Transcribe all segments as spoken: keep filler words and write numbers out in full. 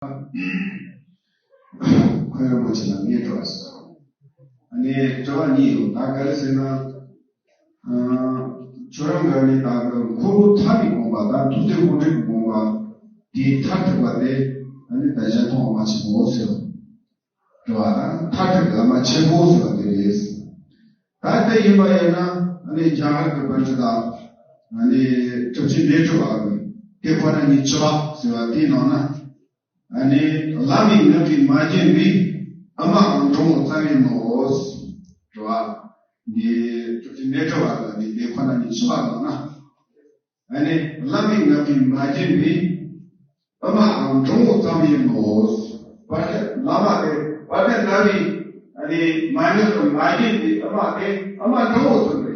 ཁོང་རིན་པོ་ཆེ་ལ་ངས་དྲི་བ་ཞིག་ཨ་ནི་དྲི་བ་གཉིས་ཡོད། ད་ག་རེ་ཟེར་ན། ཨ། ཁྱོད་རང་གི་ཨ་ནི་ད་གི་འཁོར་ལོ་ཐ་མའི་དགོངས་པ་དང་ཐུགས་རྗེ་དབང་ཕྲུག་གི་དགོངས་པ་དེ་མཐར་ཐུག་པ་དེ་ཨ་ནི་ད་གཞན་མཐོང་བ་མ་ཆེན་པོ་ཟེར་བ། དྲི་བ་དང་མཐར་ཐུག་གི་བླ་མ་ཆེན་པོ་ཟེར་བ་དེ་རེད། ད་དེ་ཡིན་པ་ཡིན་ན་ཨ་ནི་རྒྱ་གར་གྱི་པཎ་ཆེན་དང་ཨ་ནི་གྲུབ་ཆེན་ལས་གྲུབ་པ་གི་དེ་ཁོ་ན་ཉིད་ཆེ་བ་ཟེར་བ་དེའི་ནང་ན། ཨ་ནི་བླ་མའི་ངག་གིས་མ་བརྒྱན་པའི་ཨ་མའམ་འབྲིང་བོ་རྩ་བའི་ནོ། དྲི་བ། འདི་གྲུབ་ཆེན་ལས་གྲུབ་པ་གི་འདི་འདི་ཁོ་ན་ཉིད་ཆེ་བ་ནང་ན། ཨ་ནི་བླ་མའི་ངག་གིས་མ་བརྒྱན་པའི་ཨ་མའམ་འབྲིང་བོ་རྩ་བའི་ནོ། བར་དེ་བླ་མ་དེ་བར་དེ་འདྲ་བའི་ཨ་ནི་མ་ངག་གིས་མ་བརྒྱན་པའི་ཨ་མ་དེ་ཨ་མ་འབྲིང་བོ་ཚོ་རེད།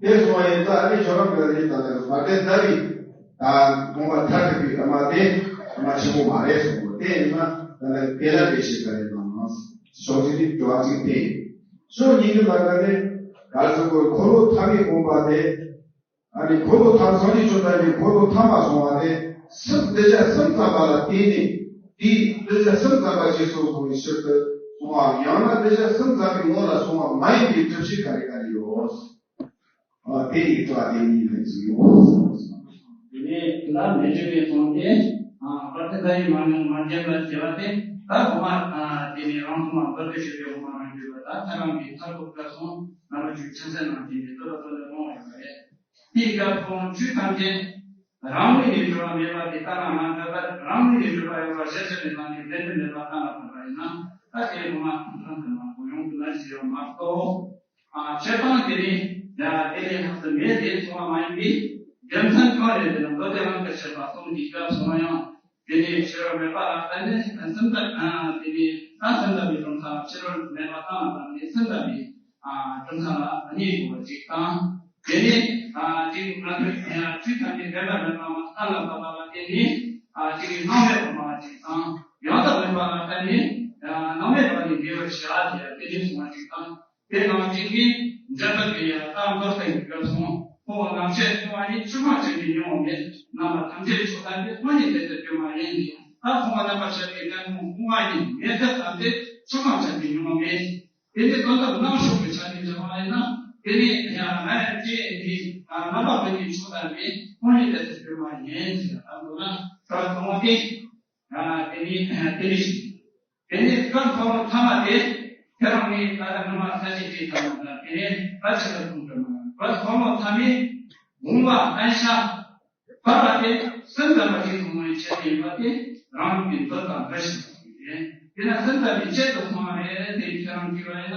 དེ་སོང་བ་ཡིན་ཙང་ཨ་ནི་ཁྱོད་རང་གི་རེད་ད་ལས་མ་དེ་འདྲ་བའི་ད་དགོངས་པ་མཐར་ཐུག་པའི་ཨ་མ་དེ་ཨ་མ་ཆེན་པོ་མ་རེད་གསུངས་པ་དེ་ཡིན་ན་ད་ལས་དེ་ལ་དེ་ཞིག་ག་རེ་གནང་ན་ཕྱོགས་གཅིག་ནི་དྲི་བ་གཅིག་དེ་ཕྱོགས་གཉིས་ཀྱི་ལ་ད་ནི་ག་ཚོད་གོ་འཁོར་ལོ་ཐ་མའི་དགོངས་པ་དེ། ཨ་ནི་འཁོར་ལོ་ཐ་མ་སངས་རྒྱས་བཅོམ་ལྡན་འདས་འཁོར་ལོ་ཐ་མ་སོང་བ་དེ་སེམས་གདུལ་བྱ་སེམས་ཙམ་པ་ལ་བརྟེན་ནས་དེའི་གདུལ་བྱ་སེམས་ཙམ་པ་རྗེས་སུ་བཟུང་བའི་ཕྱིར་དུ་སོང་བའམ་ཡང་ན་གདུལ་བྱ་སེམས་ཙམ་པའི་ངོ་ལ་སོང་བ་མ་ཡིན་པའི་སྒྲུབ་བྱེད་ག་རེ་ག་རེ་ཡོད། ཨ། དེ་ཡི་དྲི་བ་དེ་གཉིས་ལ་གཟིགས་ཡོད། དེ་ནས་ད་མི་འགྱུར་བའི་དོན་དེ། ཨ། བར་དེ་ད་ཡི་མ་ནང་མ་རྒྱབ་ལ་བྱེད་པ་དེ་ད་ཁོ་མ། ཨ། དེ་ནས་རང་ཐོག་མ་བར་དེ་ཞུ་བའི་ཁོ་མ་རང་འགྱུར་བ་ད་ཐ་རང་གི་མཐར་ཐུག་སྐབས་སོང་རྣམ་པ་བཅུ་ཆ་ཚད་ནང་དེ་ནས་ལྟོ་ལ་ལྟོ་ལ་མཐོང་བ་ཡོད་པ་རེད། དེའི་སྐབས་ཁོང་ཆོས་ཐམས་ཅད་རང་ལུགས་ནས་གྲུབ་པ་མེད་པ་དེ་ལྟ་ན་མ་འགག་པར་རང་ལུགས་ནས་གྲུབ་པ་ཡོད་པ་གཞིར་བཞག་ནས་ལམ་གྱི་བདེན་དོན་མེད་པ་གཏན་ལ་ཕབ་པ་ཡིན་ན་ད་དེ་ངོ་མ་ཐམས་ཅད་དུ་མ་གོ་ཡོང་གི་ན་ཞེས་པ་མ་གཏོགས། ཨ། སྤྱིར་བཏང་དེ་ནི་ཡ་དེ་ལས་ལྷག་ཏུ་མེད་དེ་སོང་བ་མ་ཡིན་པས་རྒྱུ་མཚན་གང་རེད་དེ་ན་མདོ་སྡེ་རང་གི་ཆེ་བ་གསུམ་གྱི་སྐབས་སུ་ཡང་། དེ་ནས་ཕྱི་རོལ་མེད་པ་ལ་བརྟེན་ནས་སེམས་ལྟ། ཨ། དེ་ནས་ད་སེམས་ལྟ་བུའི་གྲུབ་མཐའ་ལ་ཕྱི་རོལ་མེད་པ་གཏན་ལ་ཕབ་ནས་སེམས་ལྟ་བུའི། ཨ། གྲུབ་མཐའ་ལ་གནས་དགོས་པ་ཅིག་དང་། དེ་ནས། ཨ། དེ་ང་ཚོས་ཆོས་ཐམས་ཅད་བདེན་པར་མེད་པ་གཏན་ལ་ཕབ་པ་ལ་བརྟེན་ནས། ཨ། དེ་ནས་སྣང་མེད་པར་སྨྲ་བ་ཅིག་དང་། ཡང་དག་མེད་པ་ལ་བརྟེན་ནས། ཨ། སྣང་མེད་པ་ནས་འགལ་བར་བྱ་དེ་དེ་ནས་གསུངས་པ་ཅིག་དང་། དེ་ནང་བཞིན་གྱི་འཇམ་དཔལ་གྱི་ཡང་དག་མདོར་བསྟན་གྱི་སྐབས་སུ་འཁོར་བ་རྣམ་ཤེས་སྐྱེ་བ་ཉིད་ཆོས་ཁམས་ཅན་གྱི་མྱོང་བ་མེད། རྣམ་པ་ཐམས་ཅད་ཆོས་ཐམས་ཅད་སྟོང་ཉིད་དེ་ལྟར་སྐྱེ་བ་ཡིན་ཏེ། ད་མཐོང་བ་རྣམ་པར་ཤར་བའི་ལྟད་མོ་སྐུ་ལྔ་ཉིད་མེད་ཐབས་ཐམས་ཅད་ཆོས་ཁམས་ཅན་གྱི་མྱོང་བ་མེད། དེ་ནི་དོན་དམ་སྣང་ཕྱོགས་ཀྱི་ཆ་ནས་འཇོག་པ་ཡིན་ན། དེ་ནི་ཡང་ང་ཡང་སྐྱེ་འདི་རྣམ་པ་ཀུན་གྱི་ཆོས་ཐམས་ཅད་སྟོང་ཉིད་དེ་ལྟར་སྐྱེ་བ་ཡིན་ཞེས་ལབ་འདུག་ན། ད་དང་པོ་དེ། ཨ། དེ་ནི་དེ་ནི་ཞིག་དེ་ནི་སྐབས་འཁོར་ལོ་ཐ་མ་དེ་ཁྱེད་རང་ངས་ད་ལྟ་ངོ་མ་ས་གཅིག་བྲིས་ཐལ་མོ་ད། དེ་ནས་ད་ཆེ་ལ་གསུང་དྲི་མ་སྐབས་འཁོར་ལོ་ཐ་མའི་དགོངས་པ་བསྟན་བྱ་བར་བ་དེ་སེམས་ཙམ་པ་ཞིག་གསུང་བའི་ཆེད་དུ་ཡིན་པ་དེ་རང་ལུགས་ཀྱི་མདོ་དང་འདྲ་ཞིག་ཡིན། དེས་ན་སེམས་ཙམ་པའི་ཆེད་དུ་སོང་བ་རེད་དེ་ཁྱེད་རང་བྲིས་པ་ཡིན་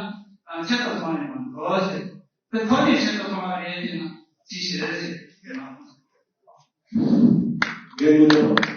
ན་ཆེད་དུ་སོང་བ་ཡིན་པ་འདོད་ཟེར། དེ་ཁོ་ནའི་ཆེད་དུ་སོང་བ་རེད་དེ་ན་ཅི་ཞིག་རེད་ཟེར་དེ་ན། རྒན་ཡོལ་ལོ།